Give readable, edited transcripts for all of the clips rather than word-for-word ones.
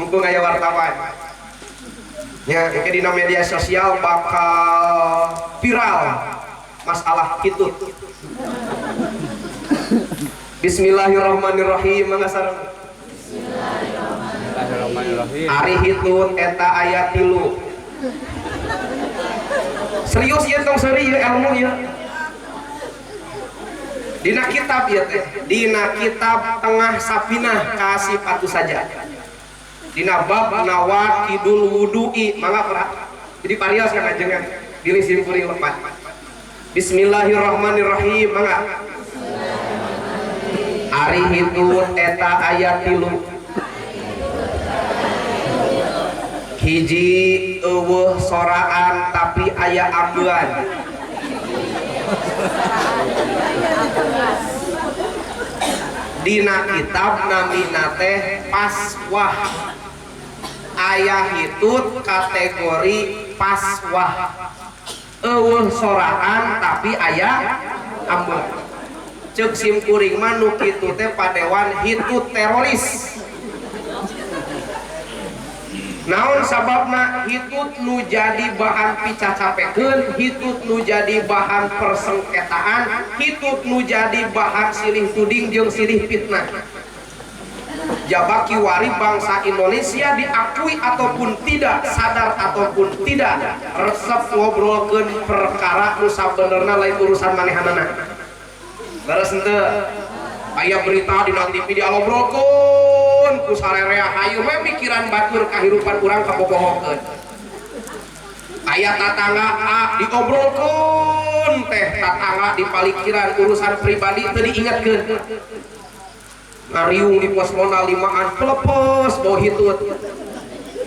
Mumpung aya wartawan. Nya engke dina media sosial bakal viral masalah hitut. Bismillahirrahmanirrahim, mangga sareng. Bismillahirrahmanirrahim. Ari hitut eta aya 3. Serius ieu tong seuri ieu ilmu ieu. Dina kitab ieu teh, dina kitab Tengah Safinah kasih patu saja. Dina bab nawaqidul wudu'i, mangga pra. Jadi parios kan ajengan bilih sim kuring lepat. Bismillahirrahmanirrahim, mangga. Ari hitut eta aya 3. Hiji eueuh soraan tapi aya ambean. Dina kitab namina teh paswah. Aya hitut kategori paswah. Eueuh soraan tapi aya ambean. Ceuk sim kuring mah nu kitu teh padewan hitut teroris. Naon sababna hitut nu jadi bahan picacapekeun, hitut nu jadi bahan persengketaan, hitut nu jadi bahan silih tuding jeung silih fitnah. Jaba kiwari bangsa Indonesia diakui ataupun tidak, sadar ataupun tidak, resep ngobrolkeun perkara nu sabenerna lain urusan manehanana. Leres henteu? Aya berita dina TV dialobrolkeun ku sarerea hayu we mikiran batur kahirupan urang kabobohokeun. Aya tatangga A diobrolkeun teh tatangga dipalikiran urusan pribadi teu diingetkeun. Ngariung di pos ronda 5an pelepes bau hitut.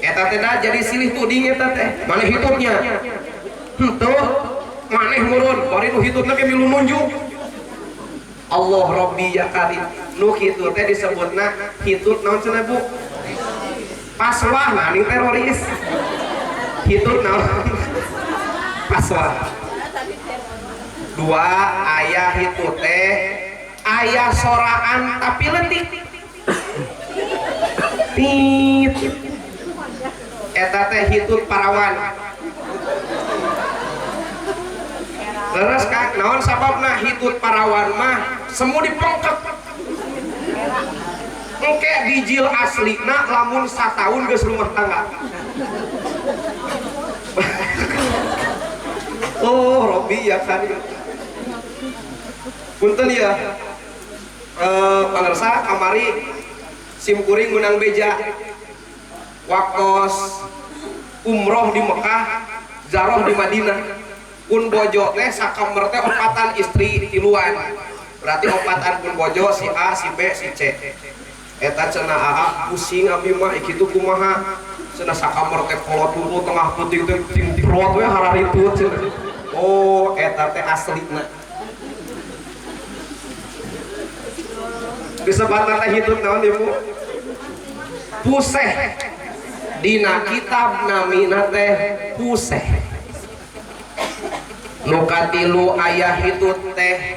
Eta teh da jadi silih tuding eta teh. Maneh hitutnya? Henteu, maneh murun bari nu hitutna ge milu nunjuk. Allah Rabbi ya Karim. Nu kitu teh disebutna hitut naon cenah Bu? Paswah nah ning teroris. Hitut naon? Paswah. 2 aya hitut teh aya soraan tapi letik. Tit. Eta teh hitut parawan. Leres Kak, naon sababna hitut parawan mah semu dipengkep. Engke bijil aslina lamun sataun geus rumah tangga. Oh, Robbi ya Karim. Punten ya. Pangersa kamari sim kuring menang beja. Waktos umroh di Mekah, zaroh di Madinah. Pun bojo teh sakamer teh opatan istri tiluan. Berarti opatan pun bojo si A, si B, si C. Eta cenah AA pusing abi mah kitu kumaha. Cenah sakamer teh kolot tunggu tengah peuting teh timprot we hararitut cenah. Oh, eta teh aslina. Disebutna teh hitut naon ibu? Puseh. Dina kitab namina teh puseh. Nu katilu aya hitut teh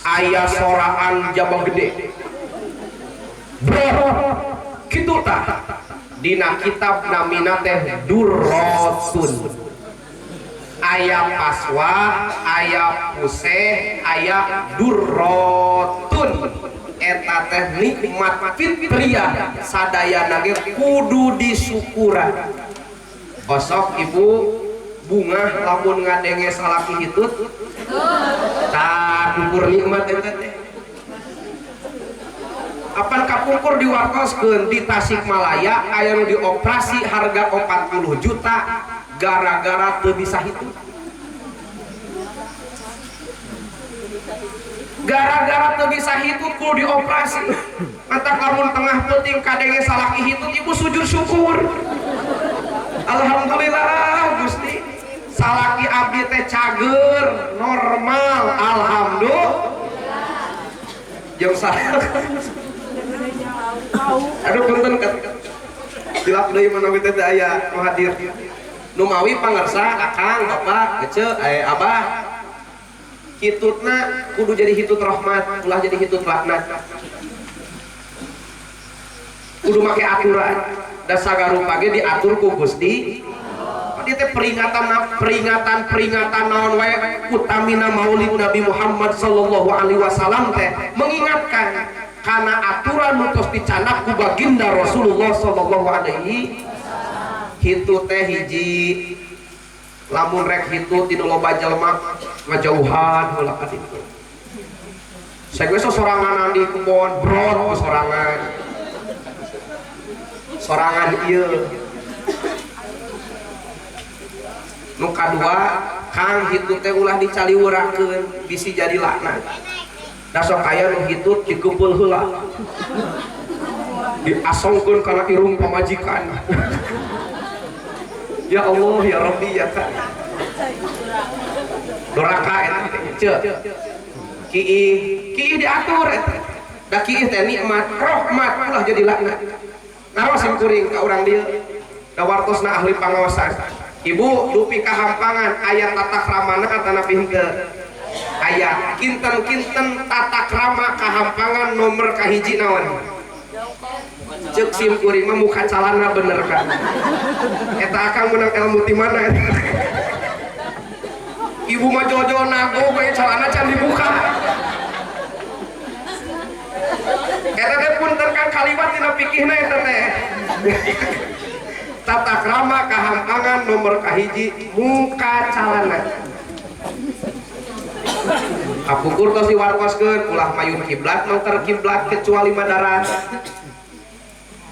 aya soraan jabang gede. Bro, kitu tah. Dina kitab namina teh durrotun. Aya paswah, aya puseh, aya durrotun. Eta teh nikmat fitriyah sadayana ge kudu disyukuran. Osok ibu bungah lamun ngadenge salaki hitut tah kumpur nikmat eta teh. Apan kapungkur diwartoskeun di Tasikmalaya aya nu dioperasi harga 40 juta gara-gara teu bisa hitut. Gara-gara teu bisa hitut kudu dioperasi. Matak lamun tengah peuting kadenge salaki hitut ibu sujud syukur. Alhamdulillah Gusti. Salaki abdi teh cager normal alhamdulillah. Jeung salah. Aduh punten dilap deui manawi teh aya nu hadir. Nu mawi pangersa akang bapak gece abah. Hitutna kudu jadi hitut rahmat, ulah jadi hitut laknat. Kudu make aturan. Da sagarupa ge diatur ku Gusti. Dia teh peringatan naon wae utamina Maulid Nabi Muhammad sallallahu alaihi wasallam teh mengingatkan karena aturan nu tos dicandak ku baginda Rasulullah sallallahu alaihi hitu teh hiji lamun rek hitu ti nu loba jelema ngajauhan heula ka ditu. Saya geus soranganan di kebon brot sorangan. Sorangan ieu. Nu kadua kang hitut teh ulah dicaliwerakeun bisi jadi laknat. Da sok aya nu hitut dikeupul heula. Diasongkeun kana irung pamajikan. Ya Allah ya Rabbi ya ka. Doraka eta teh ceu. Kiih, kiih diatur eta. Da kiih teh nikmat, rahmat ulah jadi laknat. Naros sim kuring ka urang dieu. Da wartosna ahli pangaosan. Ibu dupi kahampangan aya tata kramana atanapi henteu? Aya kinten-kinten tata krama kahampangan nomor kahiji naon? Ceuk sim kuring mah muka calana bener kan. Eta akang menang ilmu ti mana eta? Ibu mah jojo nago bae calana can dibuka. Eta teh punten kan kaliwat dina pikihna eta teh. Tata krama kahampangan nomor kahiji muka calana. Kapungkur tos diwartoskeun ulah mayun kiblat mangker kiblat kecuali madarat.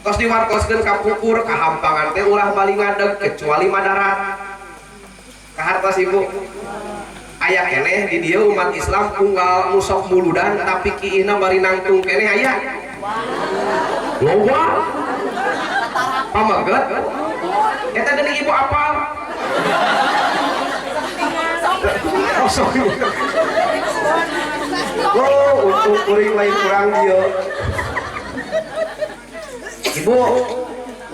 Tos diwartoskeun kapungkur kahampangan teh ulah bali ngadeg kecuali madarat. Kahartos ibu aya keneh di dieu umat Islam unggal nu sok muludan tapi kiihna bari nangtung keneh aya. Loba. Pamaget eta geuning ibu apal. Oh, sorry. Oh, untuk kuring lain kurang dieu. Ibu,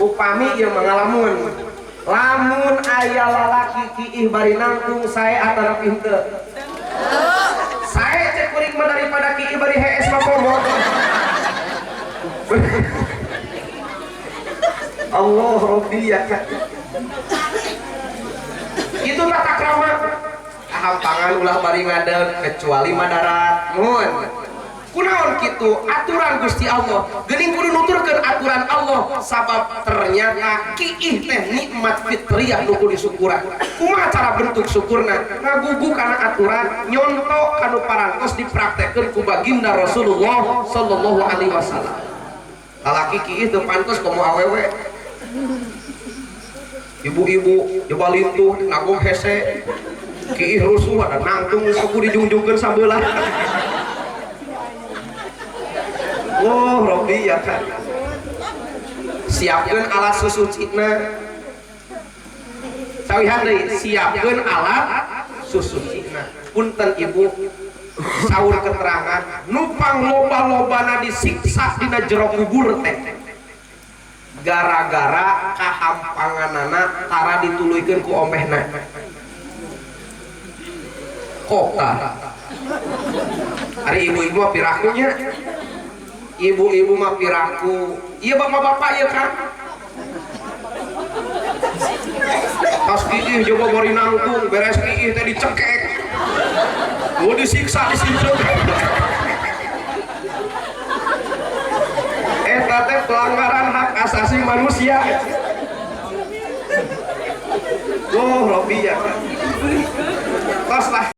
upami ieu mangalamun. Lamun aya lalaki kiih bari nangtung sae atanapi henteu? Sae cek kuring mah daripada kiih bari hees mah komo. Allah Rabbi ya kan. Itu tata krama. Kahampangan ulah bari ngadeg kecuali madarat. Mun. Kunaon kitu aturan Gusti Allah. Geuning kudu nuturkeun aturan Allah sabab ternyata kiih teh nikmat fitriyah nu kudu disyukuran. Kumaha cara bentuk syukurna? Ngagugu kana aturan, nyonto kanu parantos dipraktekkeun ku baginda Rasulullah sallallahu alaihi wasallam. Lalaki kiih teu pantes komo awewe. Ibu-ibu coba lintuh nagong hese kiih rusuh ada nangtung geus kudu dijungjungkeun sabelah. Oh, Rabbi ya kan. Siapkeun alat susucina. Sawihan deui, siapkeun alat susucina. Punten ibu, saur keterangan nupang loba-lobana disiksa dina jero kubur teh. Gara-gara kahampanganana tara dituluykeun ku omehna. Kok tah? Ari ibu-ibu mah pirakunya. Ibu-ibu mah piraku. Iya bapak-bapak ya kan. Pas kiih coba bari nangtung, beres kiih teh dicekek. Gua disiksa disincuk. Eta teh pelanggaran hak asasi manusia. Oh, Robi ya kan. Tos lah.